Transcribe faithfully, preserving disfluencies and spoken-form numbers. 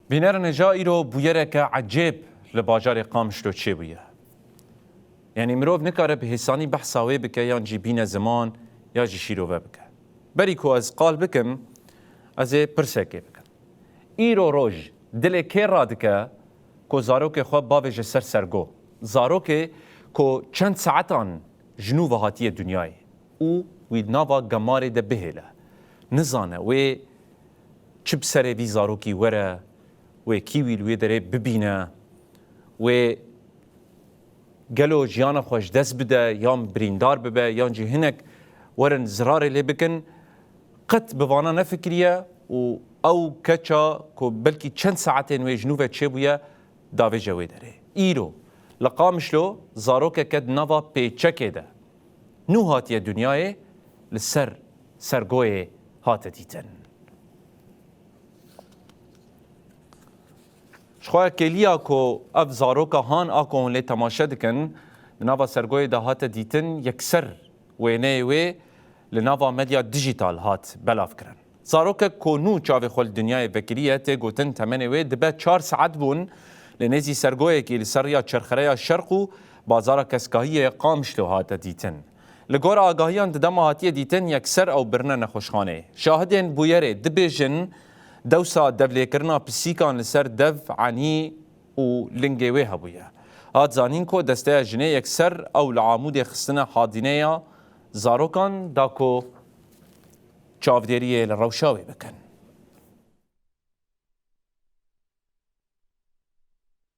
Bînerin hêja îro bûyereke ecêb li bajarê Qamişlo çêbûye. Yanî mirov nikare bi hêsanî behsa wê bike yan jî bîne ziman ya jî şîrove bike. Berî ku ez qal bikim, ez ê pirsekê bikim. Îro roj dilê kê radike ku zarokê xwe bavêje ser sergo? Zarokê ku çend saetan ji nû ve hatiye dinyayê û wî nava gemarê de bihêle. Nizane wê çi bi serê vî zarokî were, wê kî wî li wê derê bibîne, wê gelo jiyana xwe ji dest bide, yan birîndar bibe, yan jî hinek werin zirarê lê bikin, qet bi vana nefikiriye û ew keça ku belkî çend saetên wê ji nû ve çêbûye, davêje wê derê. Îro li Qamişlo zarokeke di nava pêçekê de nû hatiye dinyayê, li ser sergoyê hate dîtin. Ji xwe kêliya ku ev zaroka han a ku hûn lê temaşe dikin, di nava sergoyê de hate dîtin, yekser wêneyê wê li nava medya dijîtal hat belavkirin. Zarokek ku nû çavê xwe li dinyayê vekiriye, tê gotin temenê wê dibe çar saet bûn li nêzî sergoyekî li ser riya çerxereya Şerq û bazara keskahiyê Qamişlo hate dîtin. Li gor agahiyan di dema hatiye dîtin, yekser ew birine nexweşxaneyê. Şahidên bûyerê dibêjin, dewsa devlêkirina pisîkan li ser dev, enî û lingê wê hebûye. Hat zanîn ku desteya jinê yekser ew li Amûdê xistine hadîneya zarokan da ku çavdêriyê li rewşa wê bikin.